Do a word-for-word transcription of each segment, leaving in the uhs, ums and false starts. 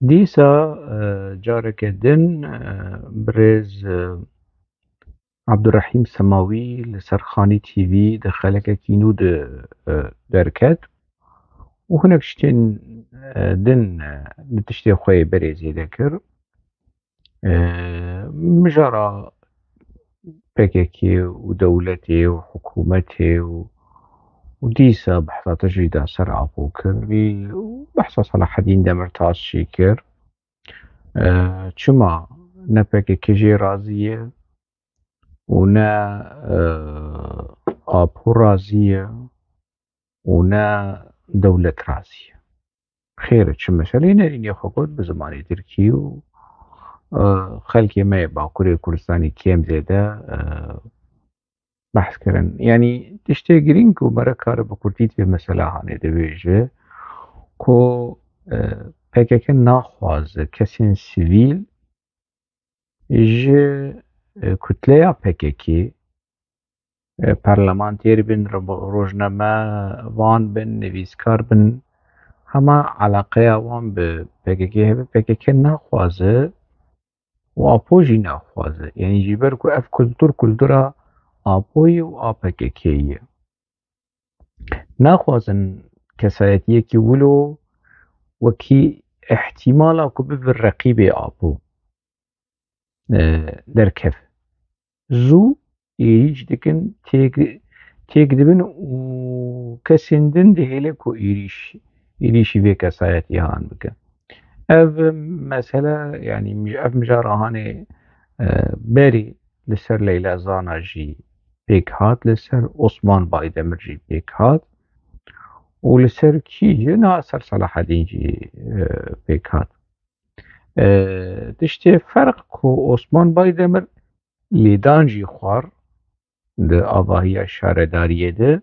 Dîsa, e, careke din, e, birêz, e, Abdurrahîm Semawî li ser Xanî T V di xelekekî nû de, e, derket û hinek tiştên, e, din, e, bi tiştê xwe yê berê zêde kir. E, Mijara P K K û dewletê û hikûmetê û, û dîsa behsa te jî da ser Apo kir û behsa Selahedîn Demirtaş jî kir. E, çima ne P K K jê razî ye û ne, e, Apo razî ye û ne dewlet razî ye? Xêr e, çi meselê nerînê xwe got bi zimanê tirkî û, e, xelkê me yê Bakurê Kurdistanê kêm zêde, e, behs kirin. Yanî tiştê girîng ku mere kare bi kurtî vê mesela hanê dibêje ku, e, P K K naxwaze kesên sivîl ji, e, kutleya P K K, e, parlamentêr bin, ro-, rojnamevan bin, nivîskar bin, hema eleqeya wan bi P K K hebe. P K K naxwaze û Apo jî naxwaze. Yanî ji ber ku ev kultur kultura Apoyê û A P K K ye. Naxwazin kesayetiyekî wilo wekî ihtimala ku bibe reqîbê Apo, e, derkev. Zû êrîş dikin, têk, têk dibin û kesên din dihêle ku êrîş, êrîşî vê kesayetî han bikin. Ev mesele, yanî mij-, ev mijara hanê, e, berî li ser Leyla Zana jî pêk hat, li ser Osman Baydemir jî pêk hat û li ser kî jî, niha ser Selahedîn jî, e, pêk hat. E, tiştê ferq ku Osman Baydemir lêdan jî xwar di avahiya şaredariyê de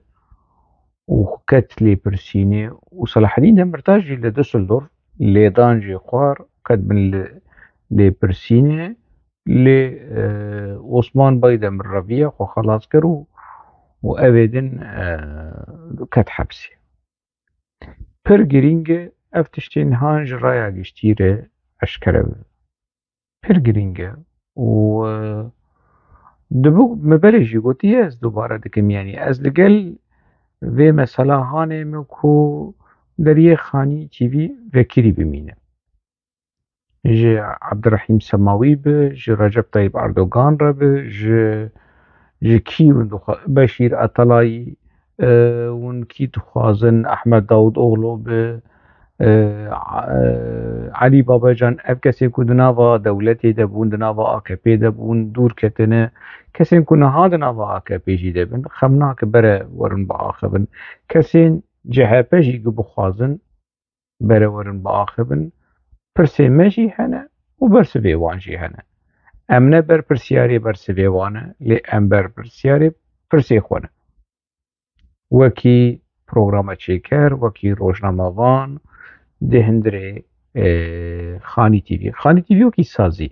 û ket lêpirsînê û Selahedîn Demirtaş jî li Düsseldorf lêdan jî xwar, ket bin li lêpirsînê, lê, e, Osman Baydemir reviya xwe xelas kir û, û evê din, e, ket hepsê. Pir girîng e ev tiştên han ji raya giştî re eşkere bibe. Pir girîng e û, e, dibû me berê jî gotiye, ez dubare dikim, yanî ez li gel vê mesela hanê me ku deriyê Xanî T V vekirî bimîne. Ji Abdurrahîm Semawî bi, ji Recep Tayyip Erdogan re bi, ji, ji kî hûn dixwe-, Beşîr Atalayî, e, hûn kî dixwazin, Ehmed Davutoglu bi, e, a-, e, Elî Babacan, ev kesên ku di nava dewletê de bûn, di nava A K P de bûn, dûr ketine. Kesên ku niha di nava A K P jî de bin, xem nake bere werin biaxivin. Kesên C H P jî ku bixwazin, bere werin biaxivin, pirsê me jî hene û bersivê wan jî hene. Em ne berpirsiyarê bersivê wan e, lê em berpirsiyarê pirsê xwe ne. Wekî programa çêker, wekî rojnamevan di hundirê, e, Xanî T V. Xanî T V wekî sazî.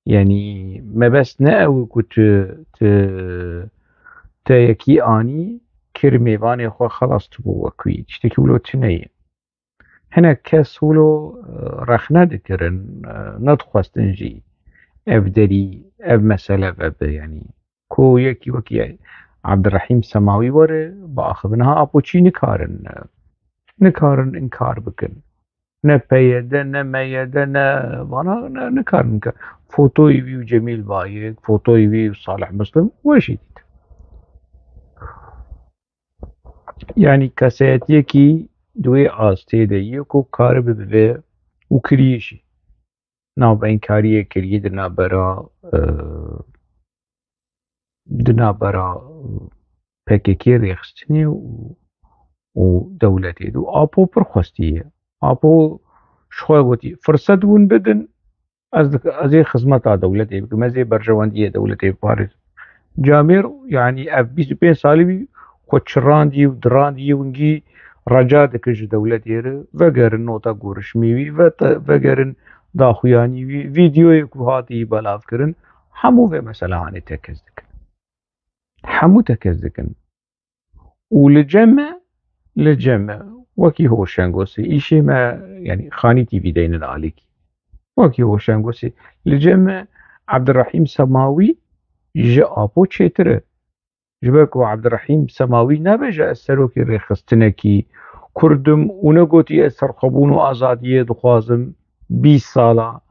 Yanî mebest ne ew e ku tu, tu, te yekî anî, kir mêvanê xwe, xelas, tu bû wek wî. Tiştekî wilo tune ye. Hinek kes wilo, e, rexne dikirin, e, nedixwestin jî ev derî, ev mesele vebe, yanî ku yekî wekî Abdurrahîm Semawî were, biaxivin. Ha, Apo çî nikarin, e, nikarin inkar bikin. Ne P Y D, ne M Y D, ne vana, ne, nikarin ke. Fotoyê wî û Cemîl Bayik, fotoyê wî û Salih Muslim, we jî dît. Yanî kesayetiyekî di wê astê de ye ku karibe bibe û kiriye jî. Navbeyinkariyê kiriye di navbera, e, di navbera P K K rêxistinê û, û dewletê de. Û Apo pir xwestiye. Apo ji xwe gotî, firset hûn bidin, ez dik-, ez ê xizmeta dewletê bikim, ez ê berjewendiyê dewletê biparêzim. Camêr, yanî ev bîst û pênc salî wî xwe çirandî û dirandî û hingî reca dike ji dewletê re, vegerin nota gorişmê wî, ve-, vegerin daxuyanî wî, vîdeoyê ku hatiye belav kirin, hemû vê meselehanê tekez dikin. Hemû tekez dikin. Û li cem me, li cem me, Wekî Hoşengosê, îşê me, yanî Xanî T V deynin alîkî. Wekî Hoşengosê. Li cem me Ebdirehîm Semawî ji Apo çêtir e. Ji ber ku Ebdirehîm Semawî nebêje ez serokê rêxistinekî Kurd im û negotiye ez serxwebûn û azadiyê dixwazim bîst sala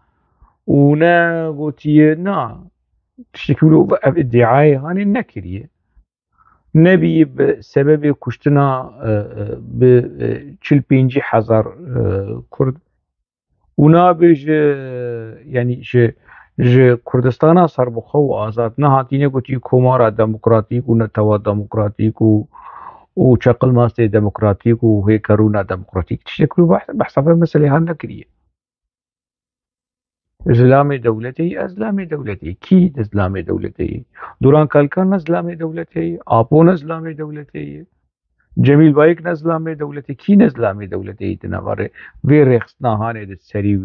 û negotiye na tiştekî wilo ev îdîayê hanê nekiriye. Nebî bi sebebê kuştina, e, e, bi, e, çil pêncî hezar, e, Kurd û nabêje, yanî ji, ji Kurdistana serbixwe û azad nehatîne gotî komara demokratîk û netewa demokratîk û, û çeqilmastê demokratîk û hêkerûna demokratîk. Tiştek wilo behs, behsa vê meselê han nekiriye. Zilamê dewletê yî, ez zilamê dewletê yî. Kî ne zilamê dewletê yî? Duran Kalkan ne zilamê dewletê yî. Apo ne zilamê dewletê yî. Cemîl Bayik ne zilamê dewletê, kî ne zilamê dewletê yî di nava rê-, vê rêxistina hanê de serî,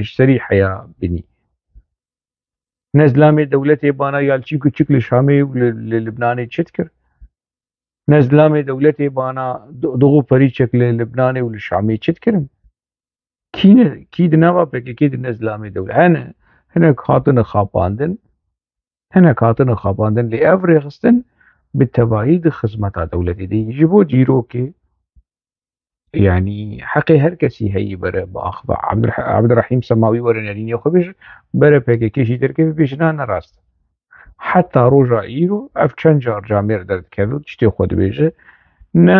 serî heya binî? Ne zilamê dewletê bana Yalçîn Kuçik li Şamê û li, li Libnanê çi dikir? Ne zilamê dewletê bana Do-, Doğu Perîçek li Libnanê û li Şamê çi dikirin? Kî ne, kî di nava P K K de ne zilamê dewletê? Hene, hinek hatine xapandin, hinek hatine xapandin, lê ev rêxistin bi tevahî di xizmeta dewletê de yî. Ji bo dîrokê, yanî heqê her kesî heyî bere biaxive. Abdurrah-, Abdurrahîm Semawî were nerînê xwe bêje, bere P K K jî derkeve bêje na ne rast. Heta roja îro ev çend car camêr derdikeve û tiştê xwe dibêje, ne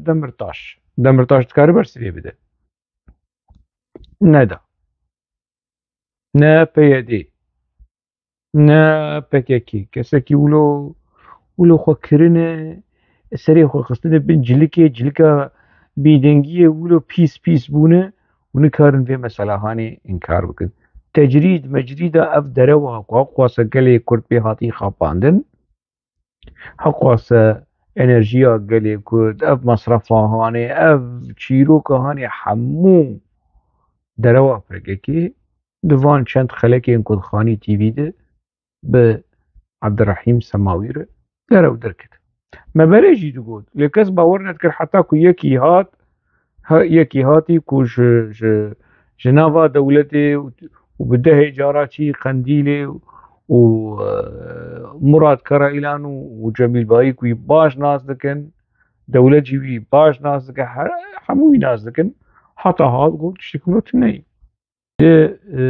Demirtaş. Demirtaş dikare bersivê bide. Neda. Ne P Y D. Ne P K K. Kesekî wilo, wilo xwe kirine, serê xwe xistine bin cilikê, cilika bêdengiyê, wilo pîs pîs bûne û nikarin vê meselehanê înkar bikin. Tecrîd, mecrîda ev derewa ku heqwase gelê Kurd pê hatî xapandin, heqwase enerjiya gelê Kurd, ev mesrefa hanê, ev çîroka hanê hemû derewa P K K di van çend xelekên ku di Xanî T V de bi Abdurrahîm Semawî re derew derket. Me berê jî digot, lê kes bawer nedikir heta ku yekî hat, ha, yekî hatî ku ji, ji, ji nava dewletê û, û bi dehê cara çî Qendîlê û, e, Murat Karaîlan û, û Cemîl Bayik wî baş nas dikin, dewlet jî wî baş nas dike, her, hemû wî nas dikin. Heta hat got tiştekî wilo tune ye. Di, e,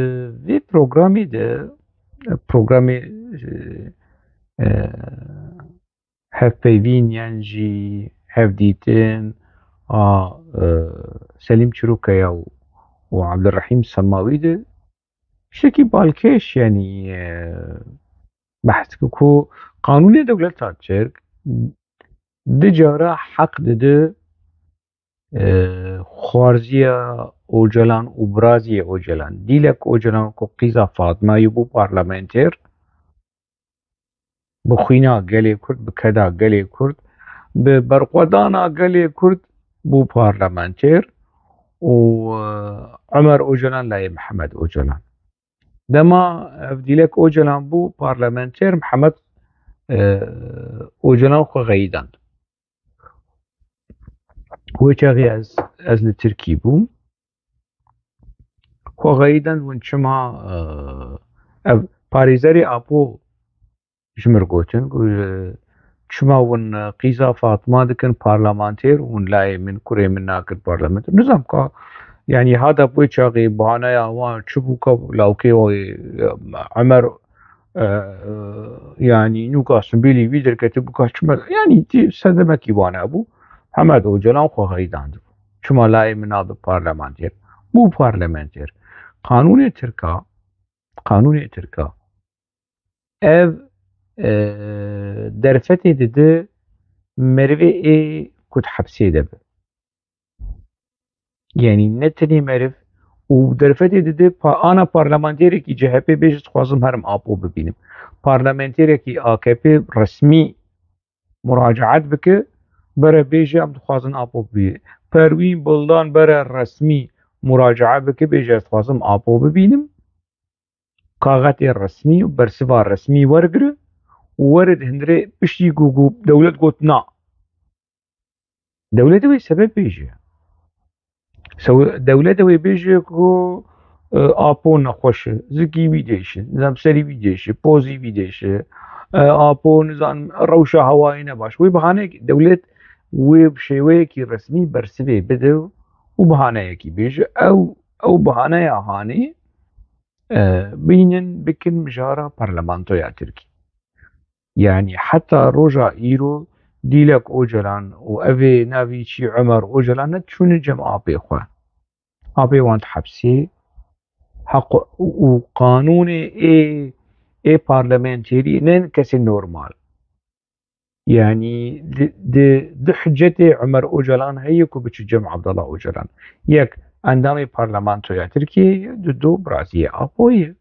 vê programê de, programê, e, e, hevpeyvîn yan jî hevdîtin a, e, Selîm Çîrokaya û, û Abdurrahîm Semawî de tiştekî balkêş, yanî, e, behs dike ku qanûnê dewleta Tirk di cara heq dide, e, xwarziya Ocalan û biraziyê Ocalan, Dîlek Ocalan ku qîza Fatmayê bû parlamenter, bi xwîna gelê Kurd, bi keda gelê Kurd, bi berxwedana gelê Kurd bû parlamenter û, e, Omer Ocalan layê Mihemed Ocalan. Dema ev Dîlek Ocalan bû parlamenter, Mihemed, e, Ocalan xwe xeyidand. Wê çaxê ez, ez li Tirkî bûm. Xwe xeyidand win çima, e, ev parêzerê Apo ji mir gotin, got, e, çima win, e, qîza Fatma dikin parlamenter û win layê min, kurê min nakin parlamenter? Nizam ka, yanî hada wê çaxê bahaneya wan çi bû ka lawkê wê, e, Emer, e, e, yanî nûka Simbêlî wî derketibû ka çima, yanî tî sedemekî wane bû. Hemed Ocalan xwe xeyidandibû. Çima layê min nabe parlamenter? Bû parlamenter. Qanûnê Tirka, qanûnê Tirka ev, e, derfetê dide merivê ê ku di hepsê de be. Yanî ne tenê meriv û derfetê dide pa-, ana parlamenterekî C H P bêje dixwazim herim Apo bibînim. Parlamenterekî A K P resmî muracaet bike, bere bêje em dixwazin Apo bibînin. Perwîn Buldan bere resmî muracaet bike, bêje ez dixwazim Apo bibînim. Kaxetê resmî û bersiva resmî wergire û were di hundirê piştî ku, ku dewlet got na. Dewletê wê sebeb bêje. Sew-, dewlete wê bêje ku, e, Apo nexweş e, zikî wî dêşe, nizam serî wî dêşe, pozî wî dêşe, e, Apo nizam rewşa hewayê ne baş. Wê bihaneyekî, dewlet wê bi şêweyekî resmî bersivê bide û bihaneyekî bêje. Ew, ew bihaneya hanê, e, bînin bikin mijara parlamentoya Tirkî. Yanî heta roja îro Dîlek Ocalan û evê navî çî Ömer Ocalan ne çûne cem apê xwe. Apê wan di hepsê heq û qanûnê ê, ê parlamenterî ne kesê normal. Yanî di, di, di hicetê Ömer Ocalan heye ku biçi cem Abdullah Ocalan. Yek endamê parlamentoya Tirkiyeyê, du, du biraziyê Apoyê.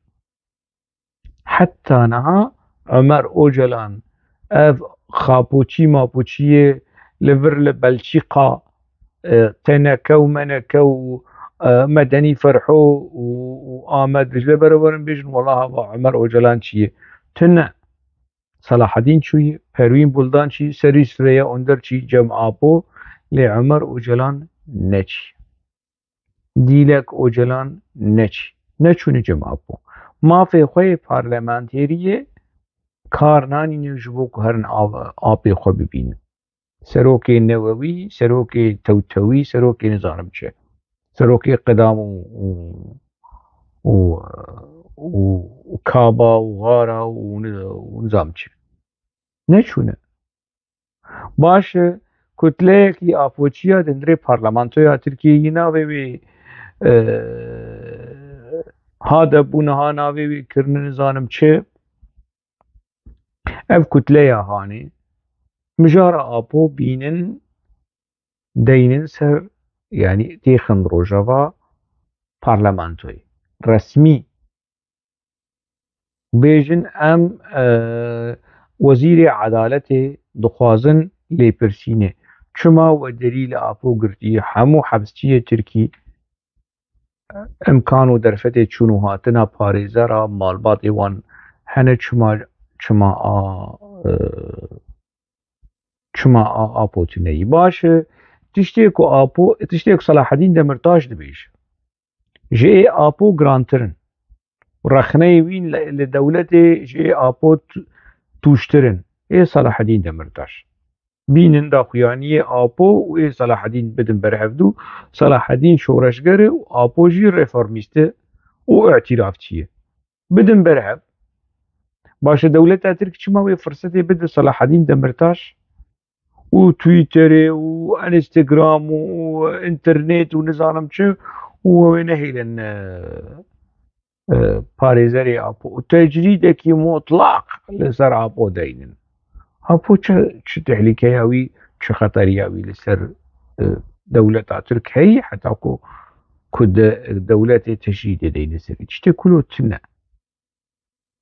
Heta niha Ömer Ocalan ev xapoçî mapoçiyê li vir li Belçîqa, e, T N K û M N K û, e, Medenî Ferho û, û Amed Dicle berewerin bêjin, wela hava Ömer Ocalan çi ye? Tune. Selahedîn çûyî, Perwîn Buldan çî, Serî Süreyya Onder çî cem Apo, lê Ömer Ocalan neçî. Dîlek Ocalan neçî. Neçûne cem Apo. Mafê xwe yê parlamenteriyê kar nanîne ji bo ku herin av-, apê xwe bibînin. Serokê newewî, serokê tewtewî, serokê nizanim çi. Serokê qedam û, û, û, û, û kaba û xara û ni-, û nizam çi. Neçûne. Baş e, kutleyekî Apoçiya di hundirê parlamentoya Tirkiyeyê navê wê, e, HADEP bû, niha navê wê kirine nizanim çi. Ev kutleya hanê mijara Apo bînin, deynin ser, yanî têxin rojeva parlamentoyê. Resmî bêjin, em, e, wezîrê edaletê dixwazin lêpirsînê. Çima we derî li Apo girtiye? Hemû hepsçiyê Tirkî imkan û derfetê çûn û hatina parêzera malbatê wan hene, çima, çima a, e, çima a Apo tune yî? Baş e, tiştê ku Apo, tiştê ku Selahedîn Demirtaş dibêje, ji ê Apo girantir in. Rexneyê wîn li, li dewletê ji ê Apo tu-, tûştir in. Ê Selahedîn Demirtaş. Bînin daxuyaniyê Apo û ê Selahedîn bidin ber hevdû. Selahedîn şoreşger e û Apo jî reformîst e û îtîrafçî ye. Bidin ber hev. Baş e, dewleta Tirk çima wê firsetê bide Selahedîn Demirtaş û Twitterê û Instagram û, û înternet û nizanim çi û wê nehêlin, e, e, parêzerê Apo û tecrîdekî mutlaq li ser Apo deynin. Apo çi, çi tehlîkeya wî, çi xeteriya wî li ser, e, dewleta Tirk heyî, heta ku, ku de, dewletê tecrîdê deyne ser wî? Tiştê kulo tune.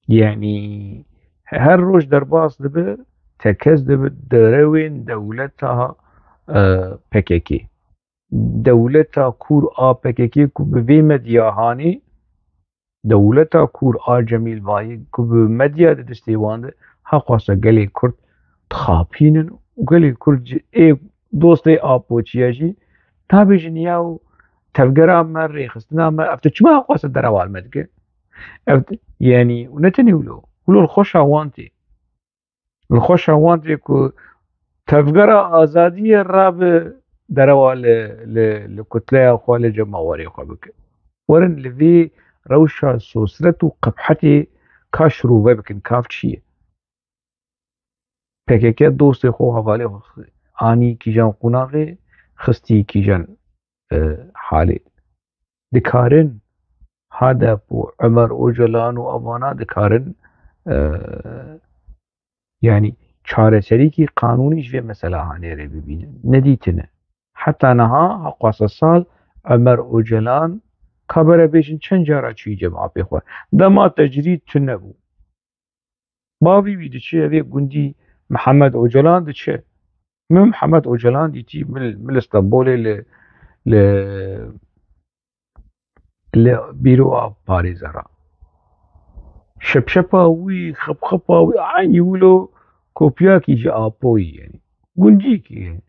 Yanî her roj derbas dibe, tekez dibe derewên dewleta, e, P K K. Dewleta kûr a P K K ku bi vê medya hanê, dewleta kûr a Cemîl Bayik ku bi medya di destê wan de, heqwasa gelê Kurd dixapînin û gelê Kurd ji ê dostê Apoçiya jî nabêjin, yaw tevgera me, rêxistina me, ev tu çima heqwasa derewa li me dike? Ev, yanî, û ne tenê wilo, wilo li xweşa wan tê. Li xweşa wan tê ku tevgera azadiyê rabe derewa li, li, li kutleya xwe, li cemawerê xwe bike. Werin li vê rewşa sosret û qebhetê ka şirove bikin, ka çi ye? P K K dostê xwe, hevalê xwe anî kîjan qonaxê, xistî kîjan, e, halê. Dikarin HADEP û Ömer Ocalan û evana dikarin, e, yanî çareserîkî qanûnî ji vê mesela hanê rê bibînin. Nedîtine. Heta niha heqwasa sal Ömer Ocalan, ka bere bêjin çend cara çûyî cem apê xwe. Dema tecrîd tune bû. Bavî wî diçe, evê gundî Mihemed Ocalan diçe. Min Mihemed Ocalan dîtî, min, min li Stenbolê li, li, li bîroa parêzera. Şepşepa wî, xepxepa wî, eynî wilo kopyakî ji Apoyî, yanî. Gundîkî ye.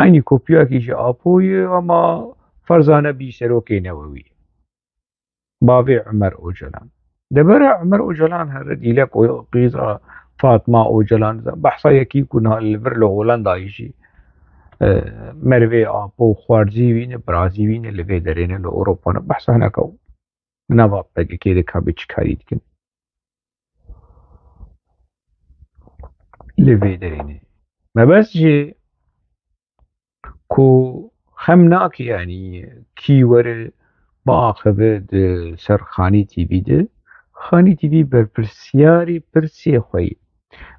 Eynî kopyakî ji Apoyê, ama Ferzane bî serokê newewî. Bavê Umer Ocalan. Debera Umer Ocalan here dîlek o qîza Fatma Ocalan, behsa yekî ku niha li vir li Holandayê jî, e, Mervê Apo xwarzî wî ne, birazî wî ne, li vê derê ne, li Ewropa ne, behsa hineka nava P K K de ka bi çi karî dikin. Li vê derê ne. Mebest jî ku xem nake, yanî kî were biaxive di ser Xanî T V de. Xanî T V berpirsiyarê pirsê xwe ye.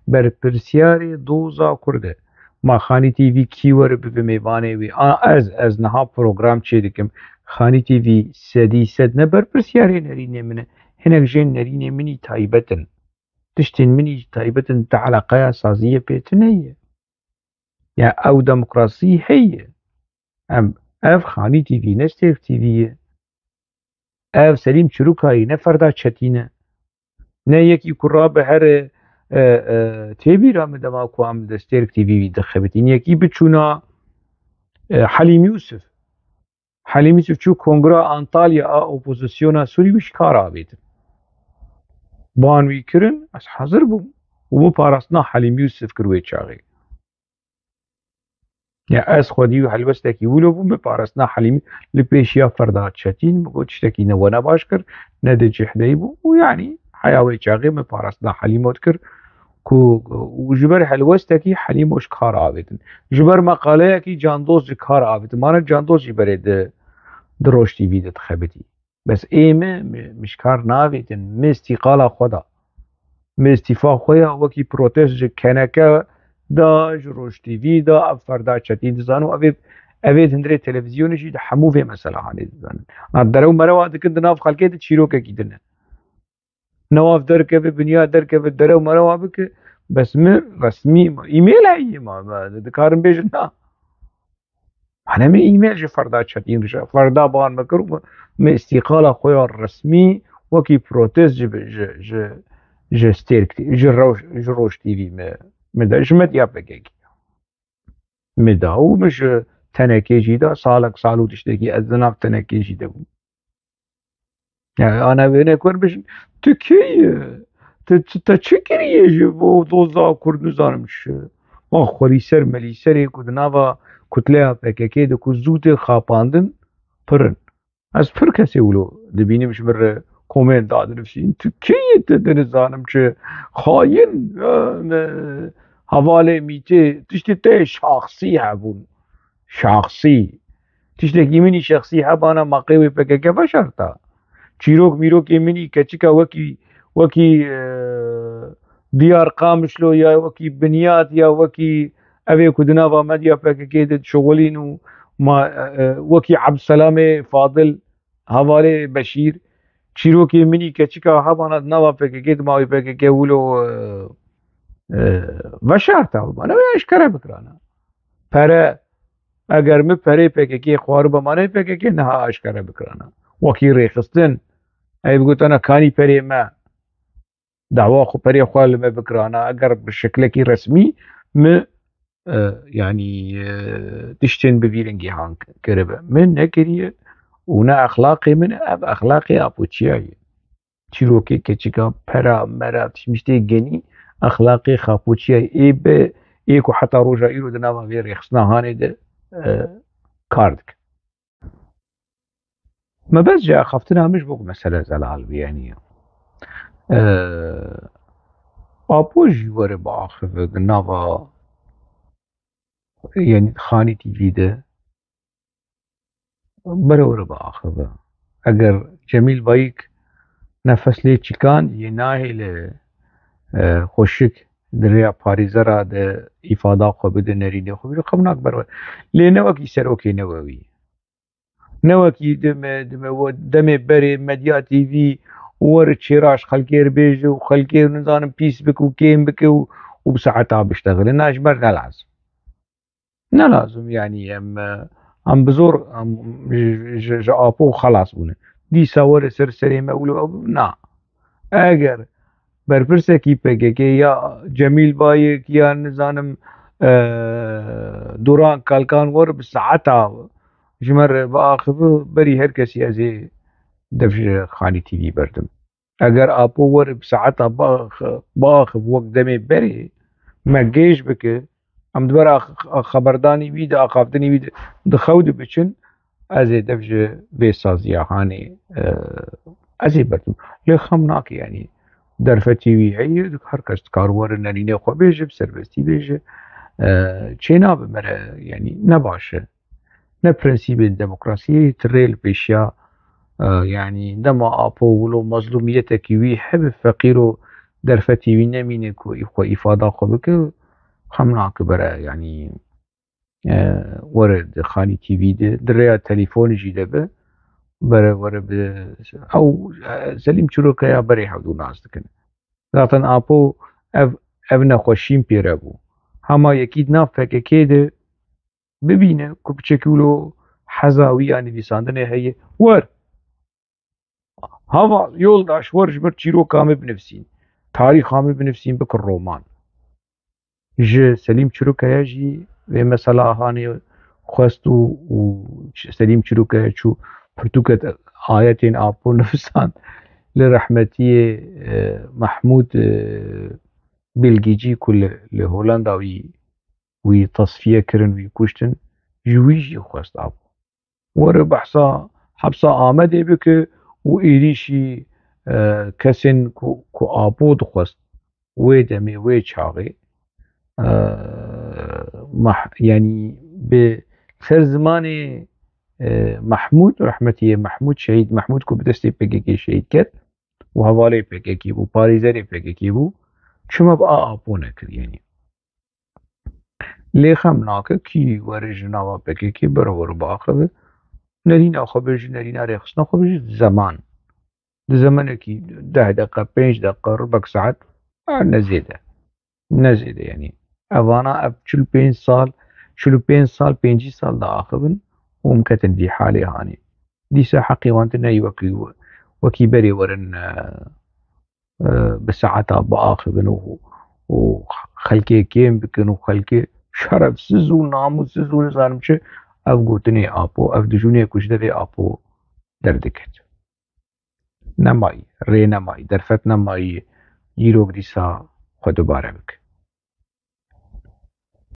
Berpirsiyarê doza Kurd e. Ma Xanî T V kî were bibe mêvanê wî? A, ez, ez niha program çêdikim. Xanî T V sedî sed ne berpirsiyarê nerînê min e. Hinek jên nerînê min î taybet in. Tiştên min î taybet in, te eleqeya saziyê pê tune ye. Ya ew demokrasî heye. Em, ev Xanî T V ne Stêrk T V ye. Ev Selîm Çirûkayî ne Ferda Çetîn e. Ne yekî ku rabe here, e, e, tê bîra min dema ku em di Stêrk T V wî dixebitîn. Yekî biçûna, e, Helîm Yûsif. Helîm Yûsif çû Kongra Antalya a opozisyona Sûrî wî ji kar avêtin. Ban wî kirin, ez hazir bûm. Û min parastina Helîm Yûsif kir wê çaxê. Ya ez xwedî û helwestekî wilo bûm, min parastina Helîm li pêşiya Ferda Çetîn, min got tiştekî ne wene baş kir, ne di cih de bû. Û yanî heya wê çaxê min parastina Helîmo dikir ku, û ji ber helwestekî Helîmo ji kar avêtin. Ji ber meqaleyekî Candoz ji kar avêtin. Mane Candoz jî berê di, di Roj T V de dixebitî. Bes ê me, me, me ji kar navêtin, me îstîqala xwe da. Me îstîfa xwe ya wekî protest ji keneke da, ji Roj T V da, ev Ferda Çetîn dizanim, ev ê, ev ê di hundirê televîzyonê jî di hemû vê meselehanê dizanin. Na derew merewa dikin di nav xelkê de çîrokekî din e. Newav derkeve, binya derkeve, derew merewa bike, bes min resmî, îmêl heye ma, ma, dikarin bêjin na. Hene min îmêl ji Ferda Çetîn dişe. Ferda ban me kir û min îstîqala xwe ya resmî wekî protest ji, ji, ji, ji Stêrk, ji Roj, ji Roj T V me, me de, ji medya P K K. Me da û min ji tenekê jî da, salek sal û tiştekî ez di nav tenekê jî de bûm. Yani ana wêne ku bijin, tu kê ye? Tu, tu, te çi kiriye ji bo doza Kurd nizanim çi? Wan xwerîser melîserê ku di nava kutleya P K K de ku zû tê xapandin pir in. Ez pir kesê wilo dibînim ji min re komên dadinivîsîn. Tu kê ye, tu dinizanim çi? Xayin, e, e, hevalê mîtê, tiştê te şaxsî hebûn. Şaxsî. Tiştekî min î şexsî hebana maqê wê P K K veşarta. Çîrok mîrokê min î keçika wekî, wekî, e, Diyar Qamişlo ya wekî Binyat ya wekî evê ku di nava medya P K K de dişuxulîn û ma, e, e, wekî Ebdselamê Fadil, hevalê Beşîr, çîrokê min î keçika hebana di nava P K K de ma wê P K K wilo, e, e, veşarta bana wê eşkere bikirana. Pere, eger min perê P K K xwaribe, mane P K K niha aşkere bikirana. Wekî rêxistin, ey bigotana kanî perê me, dawa xwe perê xwe li me bikirana, eger bi şeklekî resmî min, e, yanî, e, tiştên bi vî rengî han kiribe. Min nekiriye û ne exlaqê min, ev exlaqê apoçiya ye. Çîrokê keçika pera mera tişmiştê genî exlaqê xapoçiya ê be, ê ku heta roja îro di nava vê rêxistina hanê de, e, kar dike. Me bes ji axaftina min ji bo ku mesele zelal bî, yanî, e, Apo jî were biaxive di nava, yanî Xanî T V de. Bere were biaxive. Eger Cemîl Bayik nefes lê çikan, yê nahêle, e, xweşik di rêya parêzera de îfada xwe bide, nerînê xwe bide, xewnak bere were. Lê ne wekî serokê newewî. Ne wekî dime, dime, we-, demê berê Medya T V wer çêraş xelkê re bêje û xelkê, nizanim, pîs bike û kêm bike û, û bi saeta biştexile. Na ji ber ne lazim. Ne lazim, yanî em, em bi zor, em ji, ji, ji Apo xelas bûne. Dîsa were ser serê me wilo, na. Eger berpirsekî P K K ya Cemîl Bayik ya nizanim, e, Duran Kalkan were bi saeta Ji me re biaxive, berî her kesî ez ê dev ji Xanî T V berdim. Eger Apo were bi saeta biax-, biaxiv wek demê berê, me gêj bike, em di ber ax-, xeberdanî wî de, axaftinî wî de di xew de biçin, ez ê dev ji vê saziya hanê, e, ez ê berdim. Lê xem nake, yanî derfetê wî heye, her kes dikar were nerînê xwe bêje, bi serbestî bêje. E, çê nabe me re, yanî ne baş e. Ne prensîbên demokrasiyê, tu rê li pêşiya, e, yanî dema Apo wilo mezlûmiyetekî wî hebe, feqîr û derfetî wî nemîne ku xwe îfada xwe bike, xem nake bere, yanî, e, were di Xanî T V de, di rêya telîfonê jî de be, bere were bi ew, e, Selîm Çîrokeya berê hevdû nas dikin. Zaten Apo ev, ev nexweşîn pê re bû. Hema yekî di nav P K K de bibîne ku piçekî wilo heza wî ya nivîsandinê heye. Wer! Hava yoldaş, wer ji ber çîroka min binivîsîn. Tarîxa min binivîsîn, bikir roman. Ji Selîm Çîrokeya jî vê mesela hanê xwest û, û Selîm Çîrokeya çû pirtûket ayetên Apo nivîsand. Li rehmetiyê, e, Mehmûd, e, Bilgîcî ku li, li Holanda wî, wî tasfiye kirin, wî kuştin, ji wî jî xwest Apo were behsa hepsa Amedê bike û êrîşî, e, kesên ku, ku Apo dixwest wê demê, wê çaxê, e, mah-, yanî bi ser zimanê, e, Mehmûd, rehmetiyê Mehmûd, şehîd Mehmûd ku bi destê P K K şehîd ket û hevalê P K K bû, parêzerê P K K bû, çima bi a Apo nekir, yanî? Lê xem nake kî were ji nava P K K bere were biaxive. Nerîna xwe bêje, nerîna rêxistina xwe bêje, zeman. Di zemenekî deh deqe, pênc deqe, rubek saet, her ne zêde. Ne zêde, yanî. Evana ev çil û pênc sal, çil û pênc sal, pêncî sal diaxivin û em ketin vî halê hanê. Dîsa heqê wan tune ye wekî, wekî berê werin, e, e, bi saeta biaxivin û, û xelkê kêm bikin û xelkê şerefsiz û namûsiz û nizanim çi, ev gotinê Apo, ev dijûnê ku ji devê Apo derdiket. Nemayî, rê nemayî, derfet nemayî, îrok dîsa xwe dubare bike.